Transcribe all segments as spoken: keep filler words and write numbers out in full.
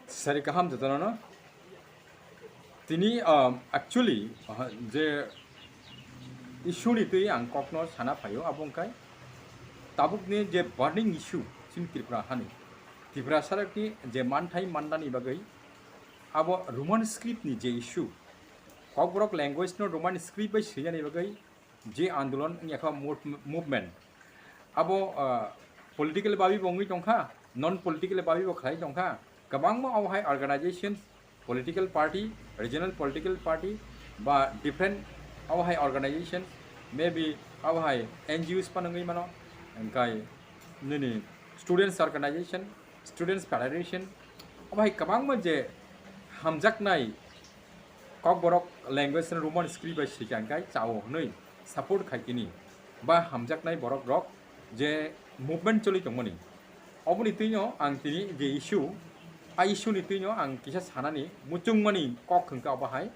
Sari kaham jotono. Tini, um, actually, uh, je issue ni twi ang kokno sana phaio, abo wngkha tabukni je burning issue chini Tripura hani, Tripura sarakni je manthai mandani bagwi abo Roman script ni je issue, Kokborok language no Roman script bai swijani bagwi je andolon wngya kha, mov-, movement, abo, ah, political babi bo wngwi tongkha, non political babi bo khlai tongkha. Kwbangma abo hai organizations, political party, regional political party, ba different abo hai organizations, maybe abo hai N G Os phano wngwi mano, hwnkhe nini students organization, students federation, abo hai kwbangma je hamjaknai Kokborok language no Roman script bai sika hwnkhe chao hwnwi support khai tini, ba hamjaknai borok rok je movement choli tongmani. Oboni twino ang tini je issue, a issue ni twino ang kisa sanani muchungmani kok hwnkhe obo hai.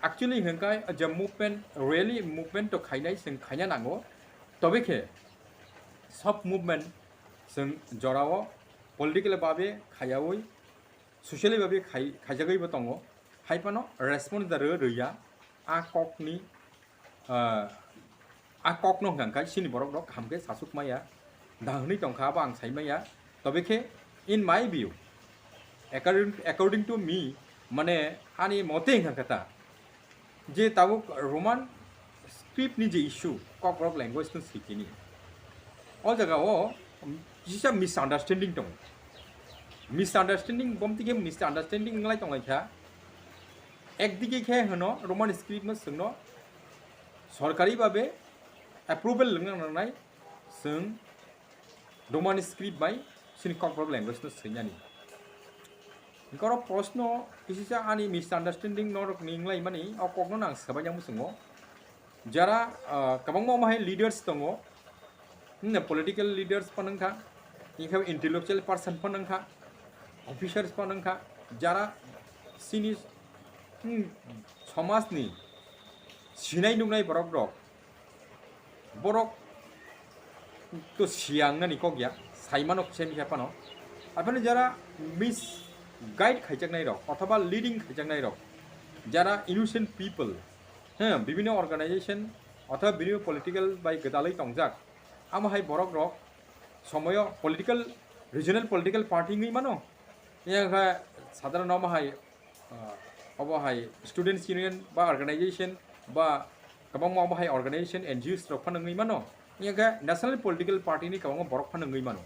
Actually hwnkhe je movement, really movement to khainai, chwng khaina nango. Tobe khe soft movement chwng jorao political babe khaiyaui, socially babe khai-, khaijagwibo tongo. Hai phano response da rw-, rwya a kokni, ah, a kokno hwnkha khe chini borok rok kaham khe sasuk maya, da hwnwi tongkha abo ang sai maya. Tobe khe in my view, according, according to me, mane ani mote hwnkha khe ta, je tabuk Roman script ni je issue, Kokborok language no swi tini. O jaga o kisa misunderstanding tongo. Misunderstanding, bomti khe misunderstanding wnglai tonglaikha. Ekdigi khe hwno Roman script no chwngno sorkari babe approval rwna nangnai, chwng Roman script bai chini Kokborok language no swinani. Hwnkhe oro proshno kisisa ani misunderstanding norok ni wnglaimani, o kokno ang swbaina muchungo. Jara, ah, kwbangma omo hai leaders tongo, hmm, political leaders phano wngkha, hwnkhe intellectual person phano wngkha, officers phano wngkha, jara chini, hmm, somajni sinai nuknai borok rok, borok to siya wngnani kok ya, saimano kisa misa phano. Aphano jara misguide khaijaknai rok othoba leading khaijaknai rok, jara innocent people, ha, bibhinno organization othoba bibhinno political bai gwdalwi tongjak, amo hai borok rok somoyo political, regional political party wngwi mano. Yang kha sadharon omo hai, ah, obo hai students union ba organization ba kwbangma obo hai organization, N G Os rok phano wngwi mano. Yang kha national political party ni kwbangma borok phano wngwi mano.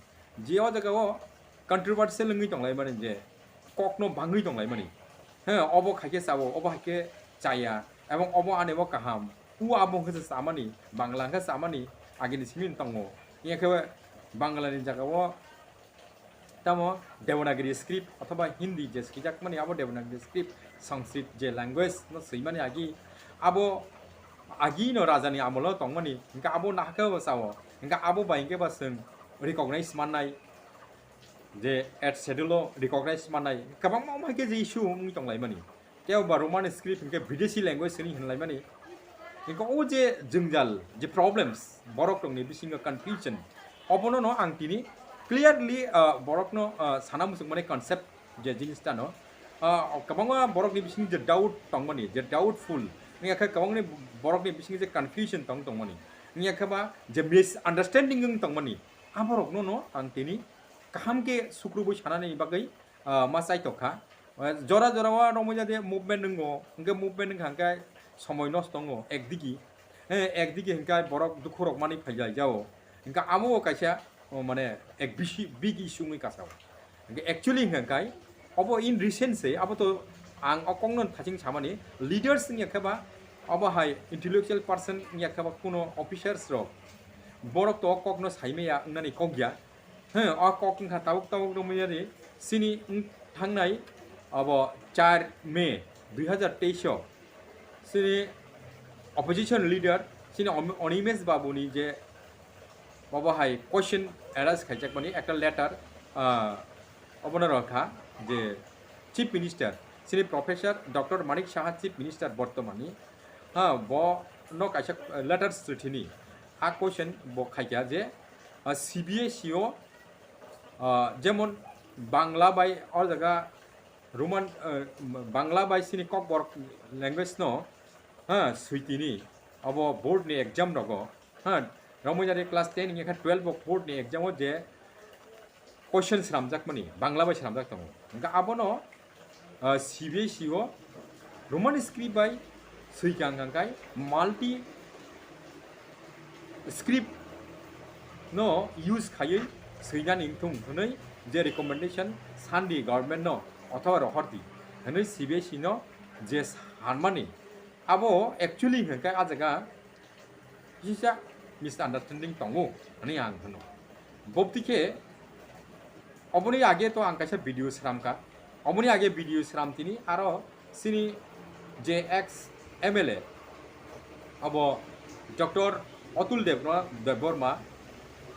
Je o jaga o controversial wngwi tonglaimani je kokno bangwi tonglaimani. He, obo khaikhe chao, obo haikhe chaya, ebong obo ani bo kaham. U abo hwnkhe se chamani, Bangla hwnkhe chamani, agini simi tongo. Yang khe Bangla ni jaga o tamo Devanagiri script othoba Hindi je swijakmani, abo Devanagiri script, Sanskrit je language no swimani agi, abo agi no raja ni amolo tongmani, hwnkhe abo nahakhe bo chao, hwnkhe abo bai hwnkhe ba chwng recognize mannai, je eighth schedule o recognize mannai, kwbangma omo hai khe je issue wngwi tonglaimani. Tei ba Roman script hwnkhe Bidesi language hwnwi hwnlaimani. Hwnkhe o je jwngjal, je problems, borok rokni bisingo confusion, obono no ang tini clearly, ah, borokno, ah, sana muchungmani concept je jinis tano. Ah, kwbangma borokni bisingo je doubt tongmani, je doubtful, wngya khe kwbangni borokni bisingo je confusion tong tongmani, wngya khe ba je misunderstanding wng tongmani, aborokno no ang tini kaham khe sukrubui sanani bagwi, ah, ma chaitok kha. Ah, jora jora o romwi jadi movement wngo, hwnkhe movement wngkha hwnkhe somoi nosto wngo ekdigi. Eh, ekdigi hwnkhe borok dukhu rok manwi phailaijao. Hwnkhe amo bo kaisa, oh, mane ek bisi big issue wngwi kasao. Hwnkhe actually hwnkha hwnkhe obo in recent se, abo to ang o kokno thaching samani, leaders wngya khe ba obo hai intellectual person wngya khe ba kuno officers rok, borok to o kokno saimaya wngnani kok ya. He, o kok wngkha tabuk tabuk romwi yari. Chini wng thangnai abo char May dui hazar teis o chini opposition leader chini Om-, Animesh Babu ni je obo hai question address khaijakmani ekta letter, ah, obono rwkha je Chief Minister, chini Professor Doctor Manik Saha Chief Minister bortomani, ha, bo no kaisa letter swthini. A question bo khaikha je, ah, C B S E o, ah, jemon Bangla bai o jaga Roman, eh, Bangla bai chini Kokborok language no, ha, switini abo board ni exam rogo, ha, romwi jari class ten hingkhe twelve bo board ni exam o je question sramjakmani Bangla bai sramjak tongo. Hingkhe abono, ah, C B S E o Roman script bai swikang kangkai multi script no use khaiwi swinani wngthung hwnwi je recommendation sandi government no othoba rohordi hwnwi C B S E no je sanmani abo actually hwnkhe ah jaga kisa misunderstanding tongo hwnwi ang hwno. Bobti khe oboni age to ang kaisa video sramkha. Oboni age video sram tini aro chini je ex M L A abo Doctor Atul Debra-, Debbarma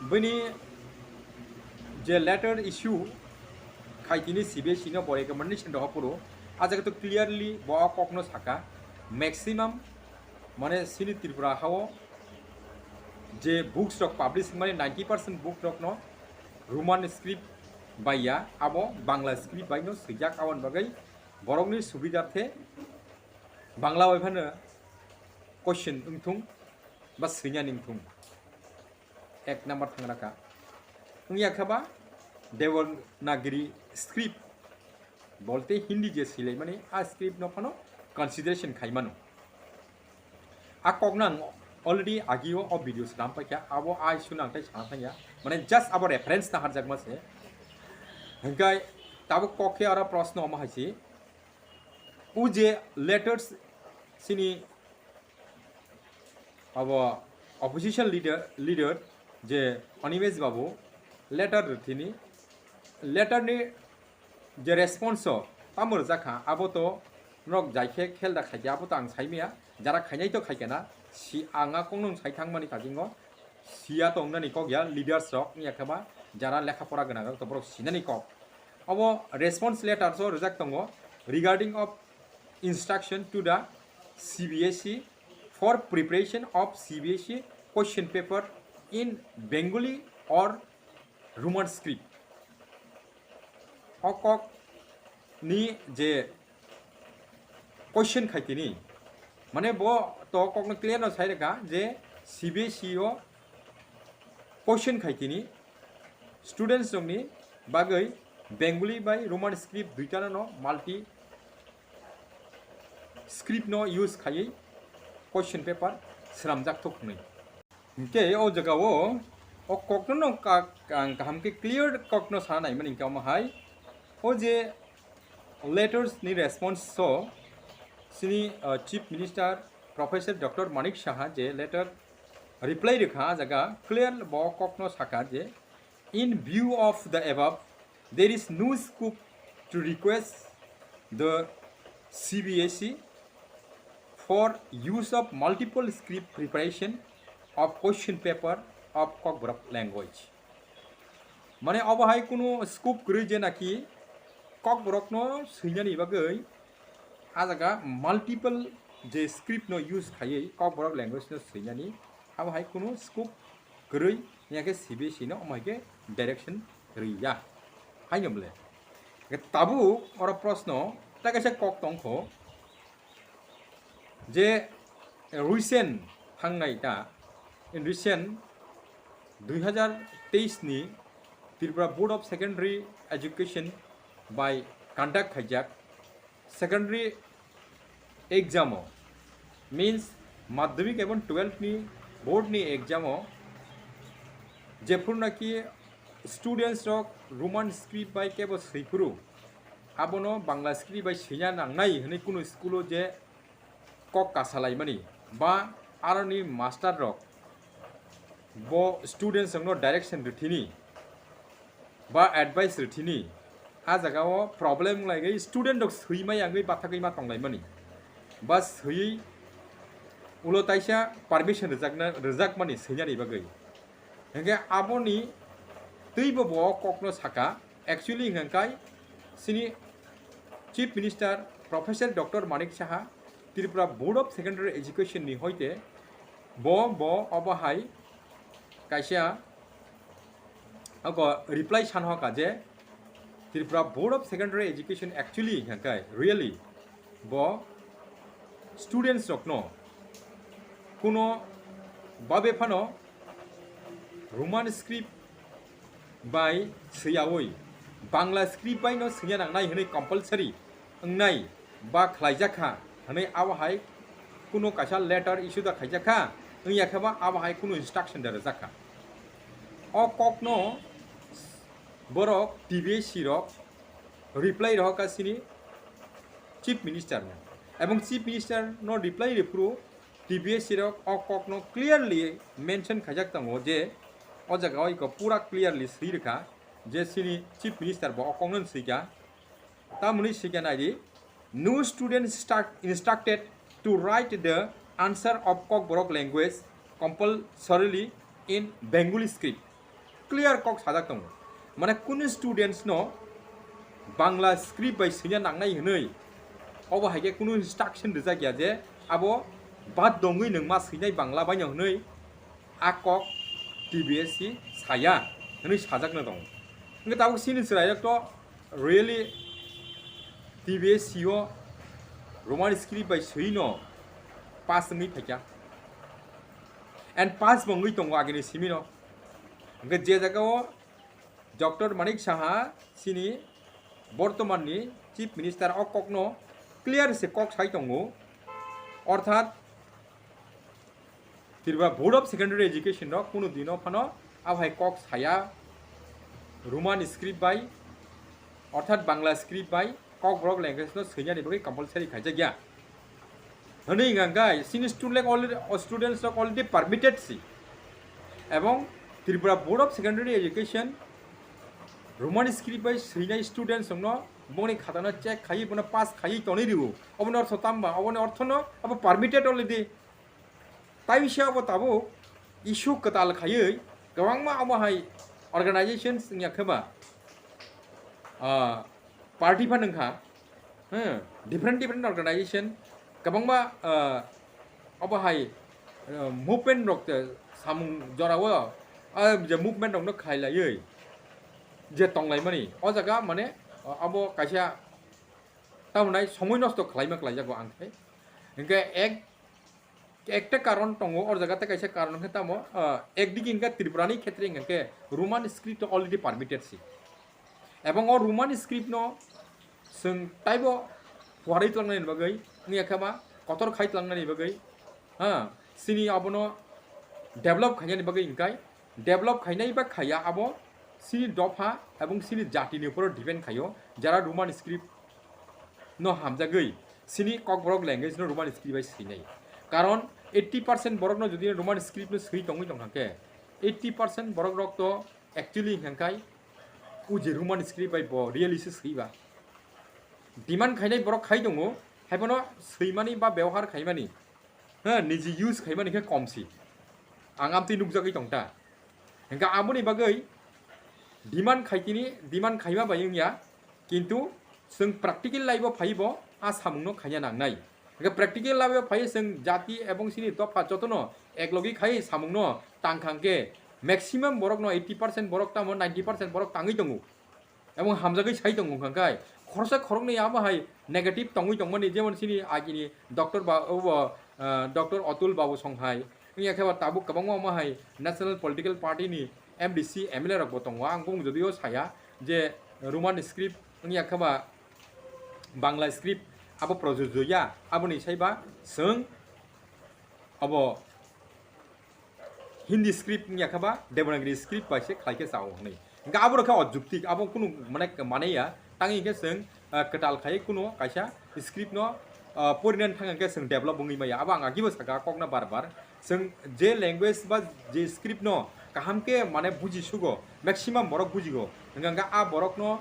bini je letter issue khai tini C B S E no bo recommendation rohor phuru ah jaga to clearly bo kokno saka maximum mane chini Tripura hao je books rok publish mani ninety percent book rok no Roman script bai ya, abo Bangla script bai no swijak, aboni bagwi borokni subidharthe Bangla bai phano question wngthung ba swinani wngthung. Ek number thang raka wngya khe ba Devanagiri script bolte Hindi je silaimani a script no phano consideration khaimano. A kokno ang already agio o video slam paikha, abo a issue no ang tei sana thangya, mane just abo reference na harjakma se. Hingkai tabuk kok khe aro proshno omo hai se, o je letters chini abo opposition leader, leader je Animesh Babu letter rwthini, letter ni je response o tamo rwjak kha, abo to norok jai khe khel da khaikha, abo to ang saimaya, jara khainai to khaikha na, si ang a kokno sai thangmani kajingo, siya tongnani kok ya leaders rok wngya khe ba jara lekha pora gwnang rok to borok sinani kok. Abo response letter so rwjak tongo, regarding of instruction to the C B S E for preparation of C B S E question paper in Bengali or Roman script. O kok ni je question khai tini, mane bo to kokno clear no sai rwkha je C B S E o question khai tini students rokni bagwi Bengali bai Roman script duitano no multi script no use khaiwi question paper sramjak thok hwnwi. Hingke o jaga o, o kokno no ka-, ang kaham khe clear kokno sana naimani hingke omo hai. O je letters ni response so, chini, uh, Chief Minister Professor Doctor Manik Saha je letter reply rwkha, a jaga clear bo kokno saka je, "In view of the above, there is no scope to request the C B S E for use of multiple script preparation of question paper of Kokborok language." Mane obo hai kunu scope kwrwi je naki Kokborokno swinani bagwi a jaga multiple je script no use khaiwi Kokborok language no swinani, abo hai kunu scope kwrwi, ya khe C B S E no omo hai khe direction rwya. Haino bole. Tabuk oro proshno ta kaisa kok tongkho je recent thangnai ta, in recent dui hazar teis ni Tripura Board of Secondary Education bai conduct khaijak secondary exam o, means madhyamik ebong twelve ni board ni exam o, jephuru naki students rok Roman script bai kebo swiphuru, abono Bangla script bai swina nangnai hwnwi kunu school o je kok kasalaimani ba aroni master rok bo students rokno direction rwthini ba advice rwthini, a jaga o problem wnglaigwi student rok swimai yangwi bathagwi ma tonglaimani ba swiwi ulo taisa permission rwjakna, rwjakmani swinani bagwi. Hingke aboni twibo bo kokno saka, actually hingke chini Chief Minister Professor Doctor Manik Saha Tripura Board of Secondary Education ni hoite bo, bo obo hai kaisa ako reply sanhoka je Tripura Board of Secondary Education actually hingkha khe really bo students rokno kuno babe phano Roman script bai swiyawi Bangla script bai no swiya nangnai hwnwi compulsory wngnai ba khlaijak kha hwnwi abo hai kuno kaisa letter issue da khaijak kha, wngya khe ba abo hai kuno instruction da rwjak kha. O kokno borok T B S C rok reply rohor kha chini Chief Minister no, ebong Chief Minister no reply rwphuru T B S C rok o kokno clearly mention khaijak tongo je o jaga o iko pura clearly swi rwkha je chini Chief Minister bo o kokno swi kha. Tamoni swi kha naidi, no student instruct- instructed to write the answer of Kokborok language compulsorily in Bengali script. Clear kok sajak tongo. Mane kunu students no Bangla script bai swina nangnai hwnwi obo hai khe kunu instruction rijak ya je abo bad dongwi nwng ma swinai Bangla bai no hwnwi a kok T B S C saya hwnwi sajak no tongo. Hwnkhe tabuk chini chwrairok to really T B S C o Roman script bai swi no pass wngwi phaikha and pass bo wngwi tongo agini simi no. Hwnkhe je jaga o Doctor Manik Saha chini bortoman ni Chief Minister o kok no clear se kok sai tongo, orthat Tripura Board of Secondary Education rok kunu dino phano abo hai kok saya Roman script bai orthat Bangla script bai Kokborok language no swinani bagwi compulsory khaijak ya. Hwnwi hwnkha khe chini student already, students rok already permitted si. Ebong Tripura Board of Secondary Education Roman script bai swinai students rokno bongni khatano check khaiwi bono pass khaiwi tonwi rwo. Oboni ortho tamba, oboni orthono abo permitted already. Tai bisi abo tabuk issue kwtal khaiwi kwbangma abo hai organizations wngya khe ba, ah, party phan wngkha, hmm, different different organization kwbangma, ah, abo hai, ah, movement rok te samung jorao, ah, je movement rokno khailaiwi je tonglaimani o jaga mane, ah, abo kaisa tamoni somoi nosto khlaima khlaijago ang khe. Hingkhe ek Ekta karon tongo, o jaga tei kaisa karon khe tamo, ah, ekdigi hingkhe Tripura ni khetre hingkhe Roman script already permitted si. Ebong o Roman script no chwng taibo phuarwi tlangnani bagwi, wngya khe ba kotor khai tlangnani bagwi, ha, chini abono develop khainani bagwi hingkai, develop khainai ba khaiya abo chini dopha ebong chini jati ni upor o depend khaio, jara Roman script no hamjagwi chini Kokborok language no Roman script bai swinai. Karon eighty percent borok no jodi Roman script no swi tongwi tongkha khe, eighty percent borok rok to actually hingkha khe o je Roman script bai bo really se swiba. Demand khainai borok khai tongo, haibono swimani ba bebohar khaimani, ha, niji use khaimani khe komsi. Ang amtwi nukjagwi tongta. Hingkha aboni bagwi demand khaitini, demand khaima bai wngya, kintu chwng practical life o phaibo a samungno khaina nangnai. Hingkha practical life o phai chwng jati ebong chini dopha jotono eklogi khai samungno tangkha hingkhe maximum borokno eighty percent borok tamo ninety percent borok tangwi tongo. Ebong hamjagwi sai tongo hwnkha khe khoroksa khoroknwi abo hai negative tongwi tongmani, jemon chini agini doctor ba obo, ah, doctor Atul Babu Songhai, wngya khe ba tabuk kwbangma omo hai National Political Party ni M D C, M L A rok bo tongo. Ang bung jodi o saya je Roman script wngya khe ba Bangla script abo projojjo ya, aboni sai ba chwng abo Hindi script wngya khe ba Devanagari script bai se khlai khe chao hwnwi. Hingkhe abo rok khe o jukti, abo kunu mane, mane ya, tangwi khe chwng, ah, kwtal khai kunu kaisa script no, ah, porinan thang khe chwng develop wngwi maya. Abo ang agibo saka kokno bar bar. Chwng je language ba je script no kaham khe mane buji sugo, maximum borok bujigo. Hingkha khe a borok no,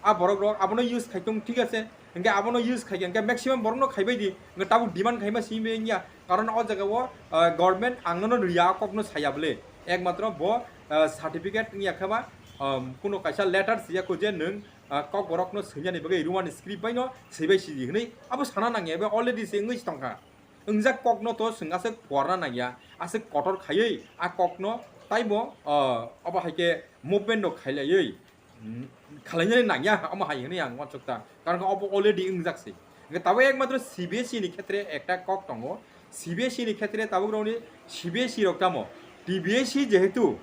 a borok rok abono use khai tong thik ase. Hingkhe abono use khai khe, hingkhe maximum borok no khaibai di. Hingkhe tabuk demand khaima simi bai wngya. Karon o jaga o, ah, government ang nono riya, kok no saya bole. Ekmatro bo, ah, certificate wngya khe ba, um, kuno kaisa letter siya ko je nwng, ah, Kokborok no swinani bagwi Roman script bai no swibai sidi hwnwi abo sana nangya, abo already se wngwi se tongkha. Wngjak kok no to chwng aswk porna nangya, aswk kotor khaiwi a kok no taibo, ah, abo hai khe movement rok khailaiwi mm, khalainani nangya, omo hai hwnwi ang uansukha. Karon khe obo already wngjak se. Hwnkhe tabuk ekmatro C B S E ni khetre ekta kok tongo. C B S E ni khetre tabuk rokni C B S E rok tamo T B S E jehetu,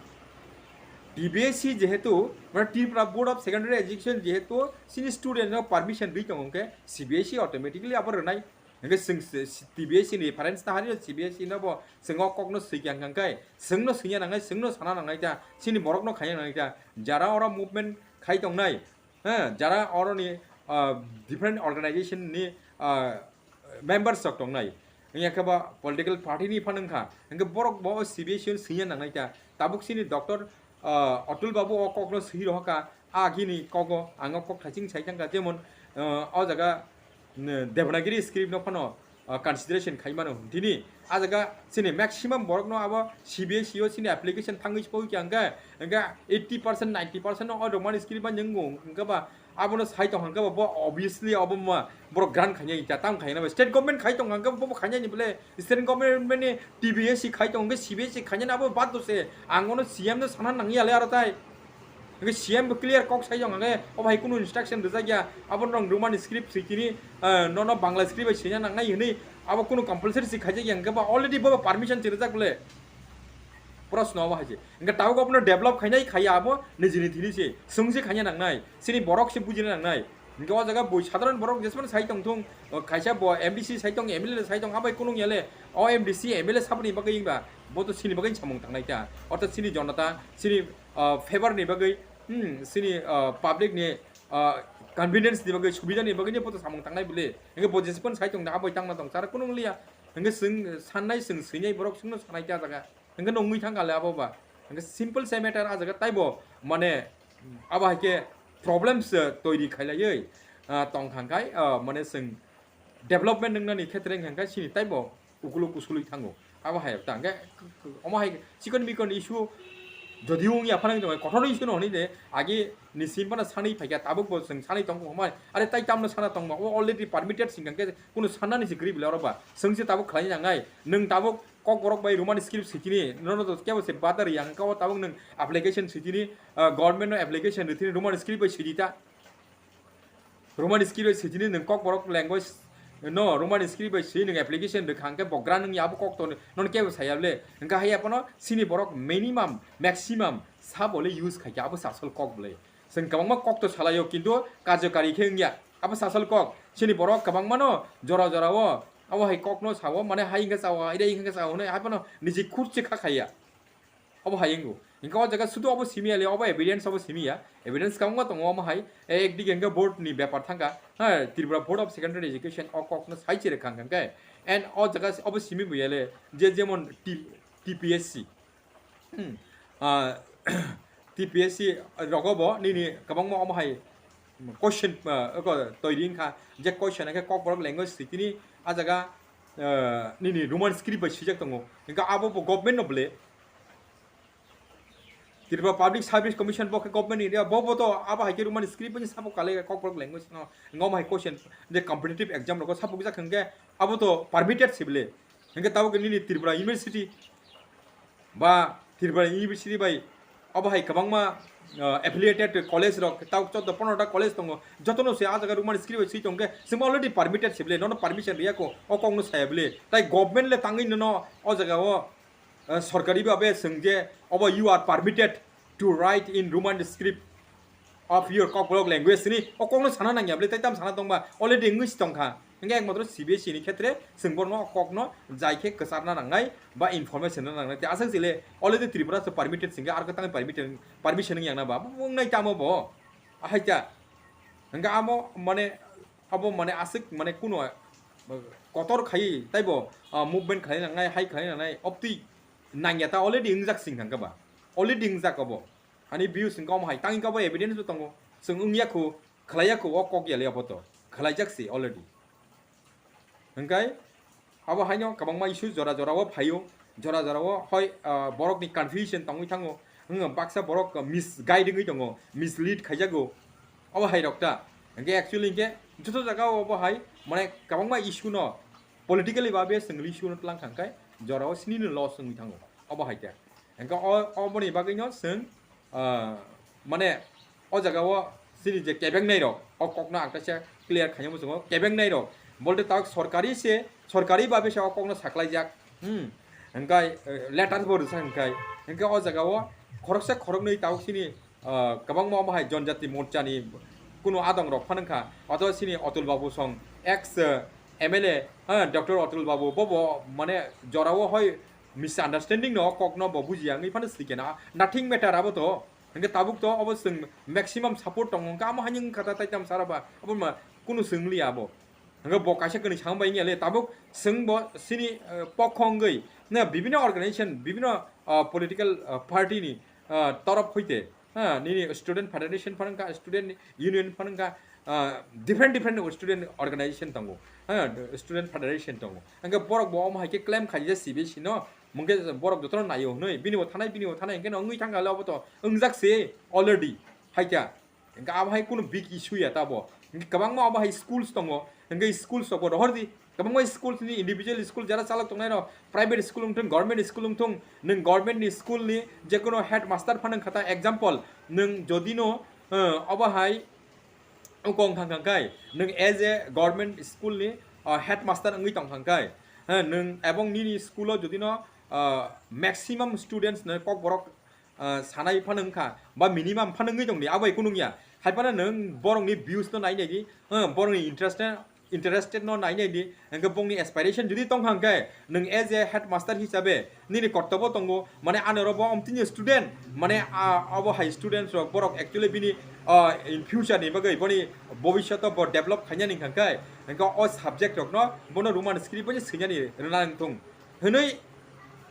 T B S E jehetu, mane Tripura Board of Secondary Education jehetu chini student no permission rwi tongo, hwnkhe C B S E automatically abo rwnai. Hwnkhe chwng se-, se-, T B S E ni reference ta hari C B S E no bo chwng o kok no swi kha hwnkhe chwng no swngya nangnai, chwng no sana nangnai ta, chini borok no khaiya nangnai ta, jara oro movement khai tongnai, ha, jara oro ni, ah, different organization ni, ah, members rok tongnai, wngya khe ba political party ni phano wngkha, hwnkhe borok bo C B S E no swngya nangnai ta, tabuk chini doctor, ah, Atul Babu o kok no swi rohor kha, a gini kogo ang o kok thaising sai thangkha, jemon, ah, o jaga, mm, Devanagiri script no phano, ah, consideration khai mano hwn tini. A jaga chini maximum borok no abo C B S E o chini application thangwi se pogwi kha hwnkhe, hwnkhe eighty percent, ninety percent no o Roman script ba nwngo hwnkhe ba abono sai tong hwnkhe ba bo obviously abo ma borok grant khainai ta tam khainai ba state government khai tong hwnkhe bo bo khainai ni bole state government ni T B S E khai tong hwnkhe C B S E khainai abo bad do se ang ono C M no sana nangya le aro tai. Hwnkhe C M bo clear kok sai tong hwnkhe, obo hai kunu instruction rijak ya, abo nong Roman script swi tini, eh, nono Bangla script bai swina nangnai hwnwi, abo kunu compulsory se khaijak ya, hwnkhe ba already bo permission se rijak bole. Proshno obo hai se. Hwnkhe tabuk obono develop khainai khaiya abo nijini thini se, swng se khaina nangnai, chini borok se bujina nangnai. Hwnkhe o jaga bui sadharon borok jesmano sai tong thung, o kaisa bo M D C sai tong, M L A sai tong, abai kunu ya le, o M D C, M L A saboni bagwi wngba, bo to chini bagwi samung tangnai ta, ortho chini jonota, chini ah, favor ni bagwi, hmm, chini, ah, public ni, ah, convenience ni bagwi, subida ni bagwi ni bo to samung tangnai bole. Hwnkhe bo jespan sai tong da, aboi tangna tong, chara kunu wng liya. Hwnkhe chwng sannai, chwng swinai borok chwngno sanai khe a jaga. Hwnkhe nungwi thang kha le abo ba. Hwnkhe simple se matter a jaga taibo, mane, abo hai khe problems, eh, toiri khailaiwi, ah, tong thang khai, ah, mane chwng development wngnani khetre wngkha khe chini taibo ukuluk kusulwi thango. Abo hai ta hwnkhe omo hai chikon mikon issue jodi wngya phano wngya kotor issue no hwnwi de agi ni sim phano sanwi phaikha tabuk bo chwng sanwi tongkha hwnmai. Are tai tamno sana tongma o already permitted singkha hwnkhe kunu sannani se kwrwi bwle oro ba. Chwng se tabuk khlaina nangnai. Nwng tabuk kokborok bai Roman script sitini nono to kebo se badari yang ka o tabuk nwng application sitini, ah, government no application ritini Roman script bai sidi ta. Roman script bai sitini nwng kokborok language no Roman script bai swi nwng application rwkha hwnkhe bo grant wngya abo kok to nono kebo saya bole. Hwnkhe hai aphano chini borok minimum, maximum sabo le use khaikha abo sasol kok bole. Chwng kwbangma kok to salaio kintu karjokari khe wngya. Abo sasol kok chini borok kwbangma no jora jora o abo hai kok no sao mane hai hwnkhe sao, ire hwnkhe sao hwnwi hai phano niji khurchi kha khaiya. Obo hai wngo. Hwnkhe o jaga sudu obo simi ya le, obo evidence obo simi ya. Evidence kwbangma tongo omo hai. E, ekdige hwnkhe board ni bepar thangkha. Ha, Tripura Board of Secondary Education o kok no sai chiri khang khang khe. And o jaga obo simi bo ya le, je jemon T-, T P S C. Hmm. Ah, T P S C rogo bo nini kwbangma omo hai question, ah, oko toiri wngkha. Je question hwnkhe kokborok language sitini a jaga, ah, nini Roman script bai swijak tongo. Hwnkhe abo bo government no bole. Tripura Public Service Commission bo khe government ni area, bo bo to abo hai khe Roman script ni sabo kale kokborok language no ngom hai question je competitive exam rogo sabo gijak hwnkhe abo to permitted se bole. Hwnkhe tabuk nini Tripura University ba Tripura University bai abo hai kwbangma, ah, affiliated college rok tabuk choudo pondro ta college tongo, jotono se ah jaga Roman script bai swi tongkhe chwng already permitted se bole, nono permission riya kho, o kokno saya bole. Tai government le tangwi nono o jaga o, ah, sorkari babe chwng je obo you are permitted to write in Roman script of your Kokborok language ni o kokno sana nangya bole, tai tam sana tongba already wngwi si tongkha. Hwnkhe ekmatro C B S E ni khetre chwng borno o kokno jai khe kwcharna nangnai ba information rwna nangnai. Tei aswk chile already Tripura se permitted singkhe ar kwtangwi permitted, permission wngya na ba wngnai tamo bo. Ahai ta. Hwnkhe amo mane abo mane aswk mane kuno, uh, kotor khai taibo, uh, movement khlai nangnai, hai khlai nangnai, obtwi nangya ta already wngjak sing thangkha ba. Already wngjak obo. Ani views wngkha omo hai. Tang wngkha bo evidence bo tongo. Chwng wngya khu, khlaiya khu, o kok yali abo to. Khlaijak se already. Hwnkhe abo haino kwbangma issue jora jora o phaio. Jora jora o hoi, ah, borok ni confusion tongwi thango. Wng baksa borok misguide wngwi tongo, mislead khaijago. Abo hai rok ta. Hwnkhe actually hwnkhe joto jaga o bo hai mane kwbangma issue no politically babe chwng issue no tlang thang khe jora o sini no loss wngwi thango. Abo hai ta. Hwnkhe o, oboni bagwi no chwng, ah, mane O jaga o chini je kebengnai rok o kokno ang kaisa clear khaina muchungo, kebengnai rok bolte tak sorkari se, sorkari babe se o kokno saklaijak. Hmm. Hingkai, eh, letter bo rwsa hingkai. Hingke o jaga o khoroksa khoroknwi tabuk chini, ah, kwbangma omo hai Janjati Morcha ni kunu adong rok phano wngkha. Oto chini Atul Babu song ex, eh, M L A, eh, Doctor Atul Babu bo bo mane jora o hoi misunderstanding no kokno bo bujiya wngwi phano swi kena. Nothing matter abo to. Hingke tabuk to obo chwng maximum support tongo. Hingke amo haino wngkha ta taitam sara ba. Abo ma kunu chwng liya abo. Hingke bo kaisa kwnwi samung bai wngya le, tabuk chwng bo chini, eh, pokho wngwi, na, bibino organization, bibino, ah, political, ah, party ni, ah, torof hoite, ha, nini student federation phano wngkha, student union phano wngkha, ah, different different student organization tongo, ha, student federation tongo. Hingke borok bo omo hai khe claim khaijak C B S E no, hingke borok jotono naio hwnwi, bini bo thanai, bini bo thanai, hingke no wngwi thangkha le obo to wngjak se already, hai kha. Hingke abo hai kunu big issue ya tabo. Hingke kwbangma abo hai schools tongo. Hingke schools rok bo rohor di. Kwbangma schools ni individual school jara chalok tongnai rok, private school wngthung, government school wngthung, nwng government ni school ni jekono headmaster phano wngkha ta. Example, nwng jodi no, eh, obo hai wngkong thang thang khai, nwng as a government school ni, eh, headmaster wngwi tong thang khai, eh, nwng ebong nini school o jodi no, eh, maximum students no kokborok ah, sanai phano wngkha, ba minimum phano wngwi tongdi, abo hai kunu wngya. Hai phano nwng borokni views no nai nai di, ah, borokni interest, interested no nai nai di, hingke bongni aspiration jodi tongkha hingke, nwng as a headmaster hisabe nini kortobo tongo, mane ano ro bo omtini student, mane, ah, abo hai students rok borok actually bini, ah, in future ni bagwi boni bobishoto bo develop khaina ni hingka hingke, hingke o subject rok no bono Roman script bai swinani rwna wngthung. Hwnwi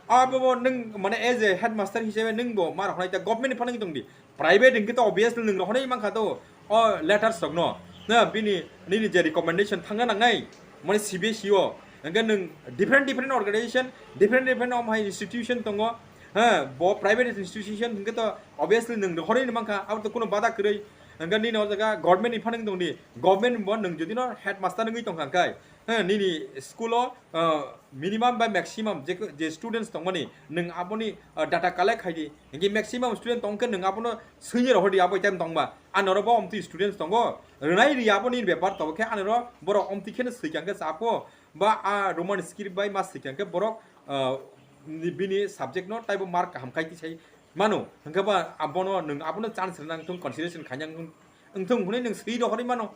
abo bo nwng mane as a headmaster hisabe nwng bo ma rohornai ta government ni phano wngwi tongdi. Private hwnkhe to obviously nwng rohornai mankha to o letters rokno. Na bini nini je recommendation thangna nangnai mane C B S E o. Hwnkhe nwng different different organization, different different omo hai institution tongo. Ha, bo private institution hwnkhe to obviously nwng rohornai mankha, abo to kuno bada kwrwi. Hwnkhe nini o jaga government ni phano wngwi tongdi. Government bo nwng jodi no headmaster wngwi tongkha hwnkhe, ha, nini school o, ah, minimum bai maximum je, je students tongmani, nwng aboni, ah, data collect khaidi. Hingke maximum student tongkhe nwng abono swini rohordi abo time tongba. Anoro bo omtwi students tongo. Rwnai ri aboni bepar tobokhe anoro borok omtwi kheno swikangkhe chapho. Ba a Roman script bai ma swikangkhe borok, ah, bini subject no taibo mark kaham khai tisai mano. Hingke ba abono nwng abono chance rwna wngthung, consideration khaina wngthung, wngthung hwnwi nwng swi rohorwi mano.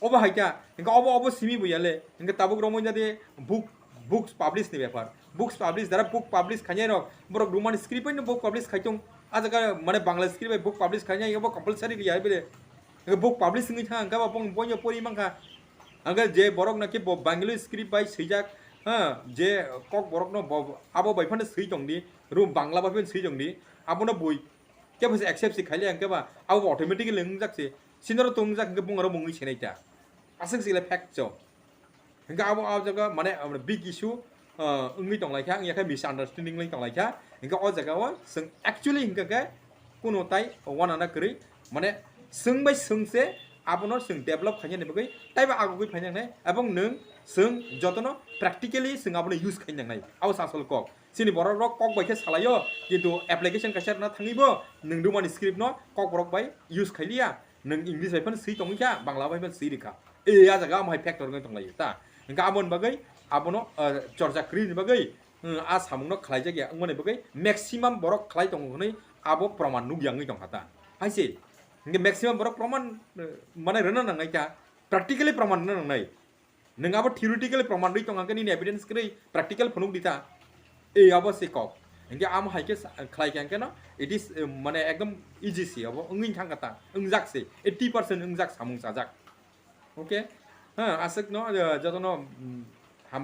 Obo hai kha, hingke obo, obo simi bo yale, hingke tabuk romwi jadi book, books publish ni bepar. Books publish, jara book publish khainai rok, borok Roman script bai no book publish khai tong. A jaga mane Bangla script bai book publish khainai, obo compulsory riya bile. Hingke book publish wngwi thang, hingke bo bong-, boino pori mankha. Hingke je borok naki bo Bengali script bai swijak, ha, je kok borok no bo, abo bai phano swi tong di, ro Bangla bai phano swi tong di, abono bui. Kebo se accept se khaile hingke ba, abo automatically wngjak se. Sinoro tongjak hingke bungaro bungwi senai ta. Aswk se le fact cho. Hingke abo, abo jaga mane, ah, big issue, ah, wngwi tong lai kha, wngya khe misunderstanding wngwi tong lai kha. Hingke o jaga o chwng actually hingke khe kuno tai wanana kwrwi, mane chwng bai chwng se abono chwng develop khainani bagwi taibo agugwi phainangnai, ebong nwng chwng jotono practically chwng abono use khainangnai. Abo se asol kok. Chini borok rok kok bai khe salaio, kintu application kaisa rwna thangwi bo nwng Romani script no kok borok bai use khailiya, nwng English bai phano swi tongwi kha, Bangla bai phano swi rikha. E, a jaga amhai factor wngwi tonglaio ta. Hingkhe aboni bagwi abono, ah, chorcha kwrwini bagwi, hmm, a samungno khlaijakya wngmani bagwi maximum borok khlai tongo hwnwi abo proman nukya wngwi tongkha ta. Hai se, hingkhe maximum borok proman, eh, mane rwna nangnai ta, practically proman rwna nangnai. Nwng abo theoretical proman rwi tongkha khe nini evidence kwrwi practical phunuk di ta. Ei abo se kok. Hingke amo hai khe sa-, khlai khe hingke no it is, eh, mane ekdom easy se abo wngwi thangkha ta. Wngjak se eighty percent wngjak samung chajak. Okay? Ha, aswk no, eh, jotono, mm,